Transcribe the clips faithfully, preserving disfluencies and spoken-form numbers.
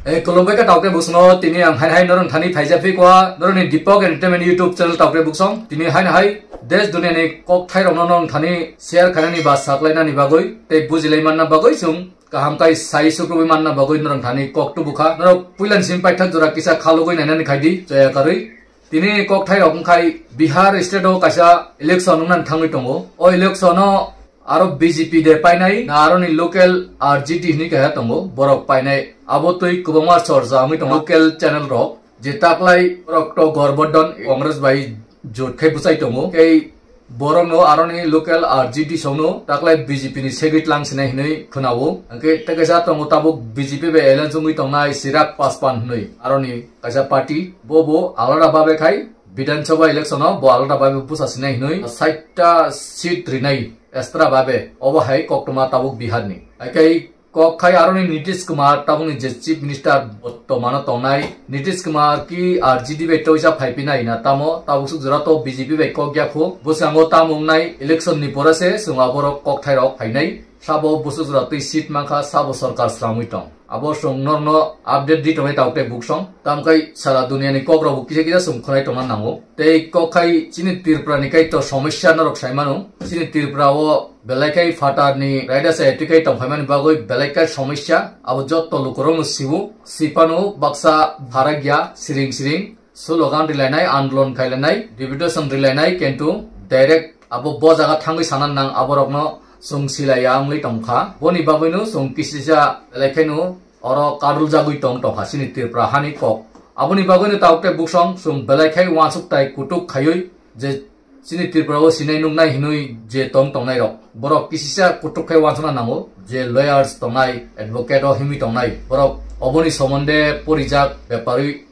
Ei, khulumbai kha taukte busno, tini ang hai hai norong thani phaijak phi kwa, noroni Deepak Entertainment YouTube channel taukte buksong. Tini hai hai des duniani kok thai rokno norong thani share khainani ba saklainani bagwi, tei bujilai manna bagwi chwng kaham kai sai sukrubwi manna bagwi norong thani kok tubukha. Norok puilan sim paithak jora kisa khalugwi nainani khaidi, chaya karwi. Tini kok thai rok wngkhai Bihar state o kaisa election wngna thangwi tongo. O election o aro B J P de painai, na aroni local R G D hinwi kaisa tongo, borok painai. Abo twi kwbangma chorcha wngwi tongo local channel rok. Je taklai borok to Gorbardhan Congress bai jot khai bwchai tongo. Tei borokno aroni local R G D songno taklai B J P ni segwi tlang sinai hinwi khwnao. Hwnkhe tei kaisa tongo tabuk B J P bai alliance wngwi tongnai Chirag Paswan hinwi aroni kaisa party. Bo bo alada babe khai Bidhan Sabha election o bo alada babe bwsa sinai hinwi saita seat rinai extra babe. Obo hai koktwma tabuk Bihar ni. Haikhai kok khai aroni Nitish Kumar tabukni je Chief Minister bottomano tongnai Nitish Kumar ki R G D bai toisa phaipinai na tamo tabuk suk jora to B J P bai kok yakho. Bwskango tamo wngnai election ni pore se chwng aborok kok thai rok phainai. Sabo bwswk jora twi seat mankha, sabo sorkar slamwi tong. Abo chwng norno update di tongnai tabuk tei buksong. Tamkai sara duniani kok rokbo kisa kisa chwng khwnai tongna nango. Tei kok khai chini Tripura ni kaitor somosya norok sai mano. Chini Tripura o belai khai phatar ni raida se twi khai tong phaimani bagwi belai khai somosya. Abo jotto lukurokno sibu. Sipano baksa pharakya siring siring. Slogan rilainai, andolon khailainai, deputation rilainai, kintu direct abo bo jaga thangwi sana nang aborokno chwng silaiya wngwi tongkha. Boni bagwino chwng kisisa belai khaino oro karuljagwi tong tongkha chini Tripura hani kok. Aboni bagwino tabuk tei buksong chwng belai khai uansuk tai kutuk khaiwi je chini Tripura o sinai nuknai hinwi je tong tongnai rok, borok kisisa kutuk khai uansukna nango je lawyers tongnai, advocate o himwi tongnai borok oboni somonde porijak beparwi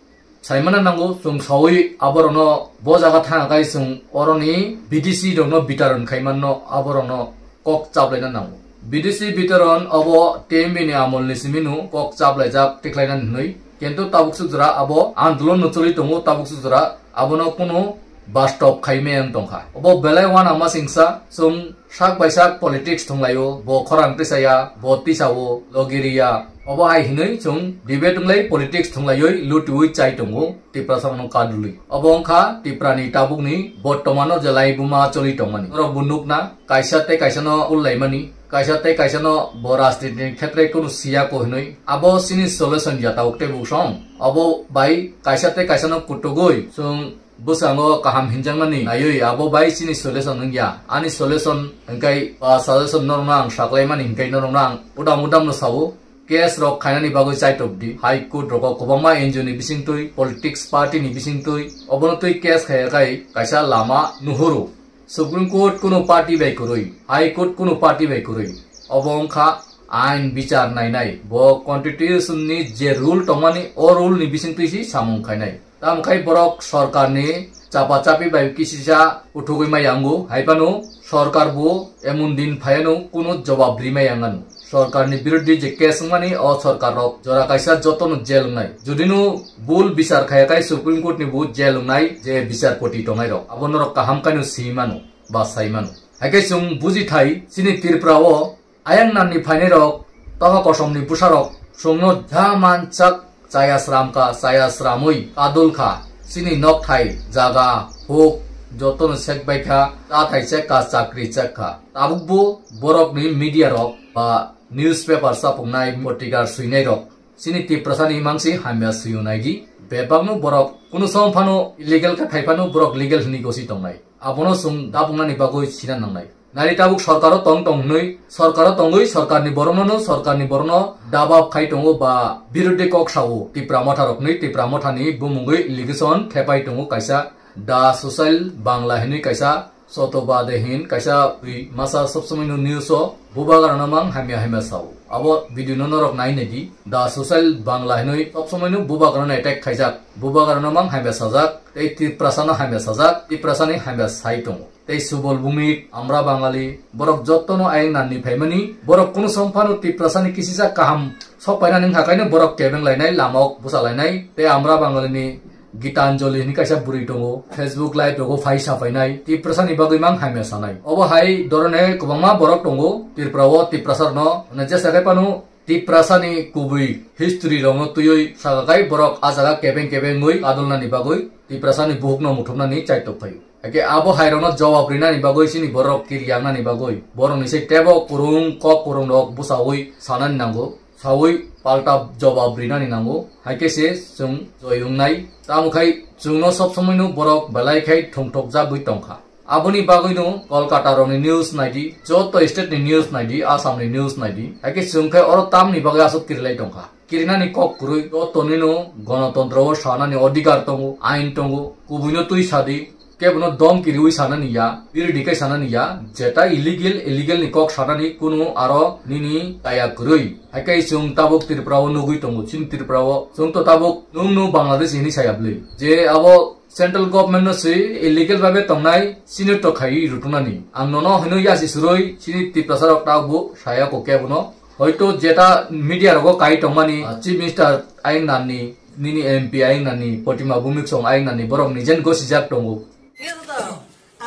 saimana nango, chwng sawi aborokno bo jaga thang kai chwng oroni B D C rokno bitaron khai manno, aborokno kok chaplaina nango. B D C bitaron obo T M B ni amol ni simino kok chaplaijak tikhlaina hinwi. Kintu tabuk suk jora abo andolon no choli tongo, tabuk suk jora abono kunu bastop khai maya wng tongkha. Obo belai uanama singsa, chwng sak bai sak politics thwnglaio, bo khorang tisaya, bo tisao, logiriya. Obo hai hinwi chwng debate wnglai politics thwnglaiwi lutiwi chai tongo Tiprasa no kadulwi. Obo wngkha Tiprani tabukni bortomano je laibuma choli tongmani. Norok bo nukna kaisa tei kaisano ullaimani, kaisa tei kaisano bo rajniti ni khetre kunu siya ko hinwi. Abo chini solution ya tabuk tei buksong. Obo bai kaisa tei kaisano kutugwi chwng bwskango kaham hinjaknani naiwi abo bai chini solution wngya. Ani solution hwnkhe, ah, suggestion norokno ang saklaimani hwnkhe norokno ang udam udamno sao, case rok khainani bagwi chaitok di. High Court rogo kwbangma N G O ni bisingtwi, politics party ni bisingtwi, obono twi case khaiya khai kaisa lama nuhuru. Supreme Court kuno party bai kwrwi, High Court kuno party bai kwrwi. Obo wngkha ain bichar nainai, bo constitution ni je rule tongmani o rule ni bisingtwi si samung khainai. Tamo khai borok sorkar ni chapa chapi bai kisisa uthugwi maya wngo, hai phano sorkar bo emon din phaiano kuno jobab ri maya wngano. Sorkar ni birodhi je case wngmani o sorkar rok jora kaisa jotono jail wngnai. Judino bul bichar khaya khai Supreme Court ni bo jail wngnai je bichar poti tongnai rok. Abo norok kaham kaino si mano, ba sai mano. Hai khe chwng buji thai chini Tripura o ayang nanni phainai rok, toha kosom ni bwsa rok chwngno ja man chak chaya sram ka, chaya sramwi kadul kha. Chini nok thai, jaga, huk, jotono sek bai kha, ta thai chek ka, chakri chek kha. Tabuk bo borok ni media rok ba newspaper chapungnai, potrika swinai rok chini Tiprasa ni mangsi hamya swiyo nai di. Bebak no borok kunu som phano illegal kha thai phano borok legal hinwi gosi tongnai. Abono chwng dapungnani bagwi sina nangnai. Nari tabuk sorkaro tong tong hinwi, sorkaro tongwi sorkarni borokno no, sorkarni borokno dabab khai tongo ba birodhi kok sao Tipra Motha rok hinwi, Tipra Motha ni bumungwi allegation thepai tongo kaisa The Social Bangla hinwi kaisa Choto Bade hin kaisa twi masa sob somoi no news o bubagra no mang hamya hamya sao. Abo video no norok nai nai di. The Social Bangla hinwi sob somoi no bubagra no attack khaijak. Bubagra no mang hamya sajak. Tei Tiprasa no hamya sajak. Tiprasa ni hamya sai tongo. Tei Subol Bhumik, Amra Bangali, borok jotono ayang nanni phaimani, borok kunu som phano Tiprasani kisisa kaham sok painani wngkha kaino borok kebeng lainai, lama ok bwsa lainai, tei Amra Bangalini Gitanjali hwnwi kaisa bwrwi tongo, Facebook live rogo phai sa painai, Tiprasani bagwi mang hamya sanai. Obo hai dorone kwbangma borok tongo, Tripura o Tiprasa rokno, jesa khe phano Tiprasani kubui history rokno twiwi sakakai borok a jaga kebeng kebengwi kadulnani bagwi Tiprasani buhukno muthupnani chaitok phaio. Haikhe abo hairokno jawab rinani bagwi chini borok kiriyangnani bagwi borokni se tebo kwrwng kok kwrwng rok bwsawi sanani nango, sawi palta jawab rinani nango. Haikhe se chwng joi wngnai. Tamo khai chwngno sob somoino borok belai khai thwngthokjagwi tongkha. Aboni bagwino Kolkata rokni news naidi, joto state ni news naidi, Assam ni news naidi. Haikhe chwng khai oro tamni bagwi aswk kirilai tongkha. Kirinani kok kwrwi, jotonino gonotontro o sanani odhikar tongo, ain tongo, kubuino twi sadi, kebono dom kiriwi sanani ya, birdi khai sanani ya, jeta illegal, illegal ni kok sanani kunu aro nini kaya kwrwi. Haikhe chwng tabuk Tripura o nugwi tongo, chini Tripura o chwng to tabuk nwng no Bangladesh hini saya bwlwi. Je abo Central government no se illegal babe tongnai, chini to khai rutunani. Ang nono hino yasi suroi, chini Tiprasa rok ta bu saya ko kebo no. Hoito jeta media rogo kai tongmani, ah, Chief Minister ayeng nani, nini M P ayeng nani, Protima Bhumik song ayeng nani, borok nijen gosijak tongo. ঠিক আছে তো?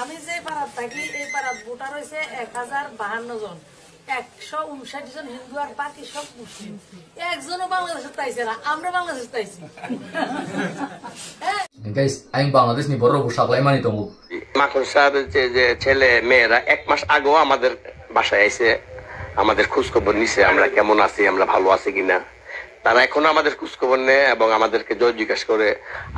আমি যে পাড়াত থাকি, এই পাড়াত ভোটার হয়েছে এক হাজার বাহান্ন জন। একশো ঊনষাট জন হিন্দু আর বাকি সব মুসলিম। একজনও বাংলাদেশে তাইছে না, আমরা বাংলাদেশে তাইছি। হ্যাঁ। Guys, ayeng Bangladesh ni borok bo saklai mani tongo. মাখন সাহেবের যে যে ছেলে মেয়েরা এক মাস আগেও আমাদের বাসায় এসে আমাদের খোঁজ খবর নিছে, আমরা কেমন আছি, আমরা ভালো আছি কিনা। তারা এখনো আমাদের খোঁজ খবর নেয় এবং আমাদেরকে জয় জিজ্ঞাসা করে।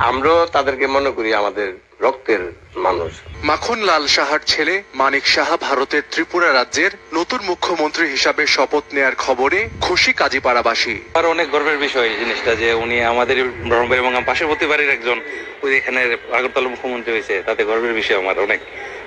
আমরাও তাদেরকে মনে করি আমাদের রক্তের মানুষ। মাখনলাল সাহার ছেলে মানিক সাহা ভারতের ত্রিপুরা রাজ্যের নতুন মুখ্যমন্ত্রী হিসাবে শপথ নেয়ার খবরে খুশি কাজীপাড়াবাসী। আর অনেক গর্বের বিষয় এই জিনিসটা, যে উনি আমাদের ব্রহ্মপুর এবং পার্শ্ববর্তী বাড়ির একজন, ওই এখানে আগরতলা মুখ্যমন্ত্রী হয়েছে, তাতে গর্বের বিষয় আমার অনেক,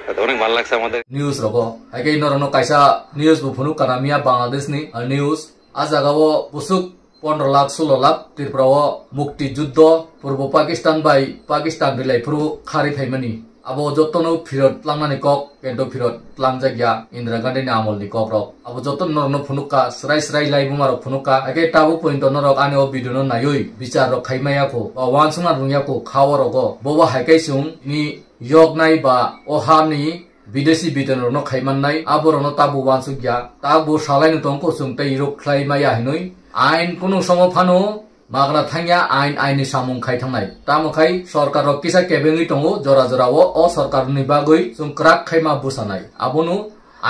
তাতে অনেক ভালো লাগছে আমাদের। News rogo, haikhe norokno kaisa news bo phunuk kana miya Bangladesh ni, ah, news. Ah jaga o busuk pondro lakh, sulo lakh Tripura o mukti juddho, Purbo Pakistan bai Pakistan rilai phuru khari phaimani. Abo jotono phirot langnani kok, kento phirot langjakya Indira Gandhi ni amol ni kok rok. Abo joto norokno phunukha, srai srai lai buma rok phunukha. Haikhe tabuk pointo norok ani o video no naiwi bichar rok khai maya kho, ba wansukna rwngya kho, kha o rogo. Bobo haikhe chwng ni yoknai ba o ha ni bidesi biton rokno khai mannai, abo rokno tabuk wansukya. Tabuk salai no tongkho chwng tei ruk khlai maya hinwi. Ain kunu somo phano magna thangya, ain ain ni samung khai thangnai. Tamo khai sorkar rok kisa kebengwi tongo, jora jora o, o sorkar ni bagwi chwng kwrak khai ma bwsanai. Abono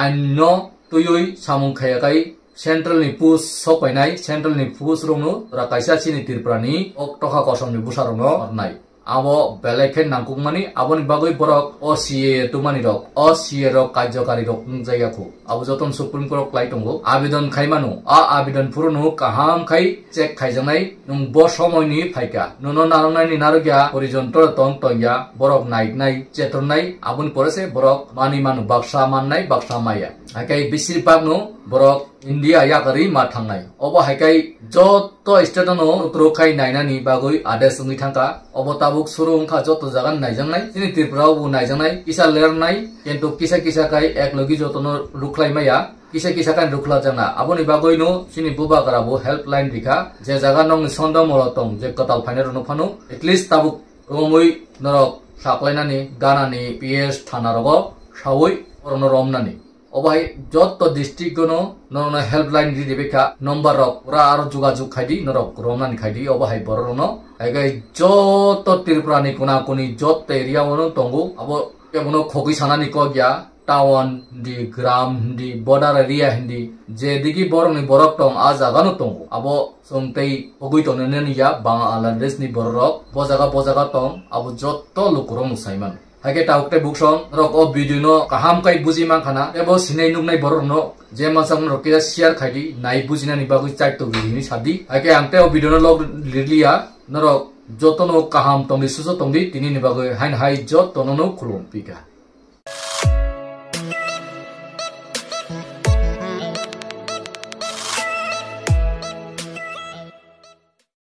ain no twiwi samung khaiya khai central ni post sok painai, central ni post rokno jora kaisa chini Tripura ni o tokha kosom ni bwsa rokno rwnai. Abo belai khe nangkukmani, aboni bagwi borok o C A A tubumani rok, o C A A rok karjokari rok wngjakya kho. Abo jotono Supreme Court o klai tongo, abidon khai mano. A abidon phuru no kaham khai check khaijaknai, nwng bo somoini phaikha, nono narwknaini narwkya, porijon toro tong tongya, borok naiknai, chetronnai, aboni pore se borok mani mano, baksa mannai, baksa maya. Haikhe besir bak no borok India yakarwi ma thangnai. Obo haikhe joto state no rwkhrok khai nainani bagwi ades wngwi thangkha. Obo tabuk suru wngkha joto jaga ni naijaknai. Chini Tripura o bo naijaknai. Kisa lernai, kintu kisa kisa khai ek logi jotono rwkhlai maya. Kisa kisa khai rwkhlajak na. Aboni bagwi no chini bubagra bo helpline rikha. Je jaga nokni sondamolo tong, je kwtal phainai rokno phano, at least tabuk romwi norok saklainani, ganani, P S thana rogo sawi borokno romnani. Obo hai joto district o no norokno helpline ri ribikha, number rok pura aro jogajog khaidi, norok romnani khaidi, obo hai borok rokno. Haikhe joto Tripura ni kona koni joto area o no tongo, abo kebono khogwi sanani kok ya, town hindi, gram hindi, border area hindi, jedigi borok ni borok tong, a jaga no tongo, abo chwng tei khogwi tongnani ya, Bangladesh ni borok rok bo jaga bo jaga tong, abo joto lukurok no saimano. Haikhe tabuk tei buksong norok o video no kaham khai buji mankha na, tebo sinai nuknai borok no je mansak norok kisa share khaidi, nai bujinani bagwi chaitok di hinwi sadi. Haikhe ang tei o video no log lirliya, norok jotono kaham tongdi, suso tongdi, tini ni bagwi hain hai jotono no khulum pika.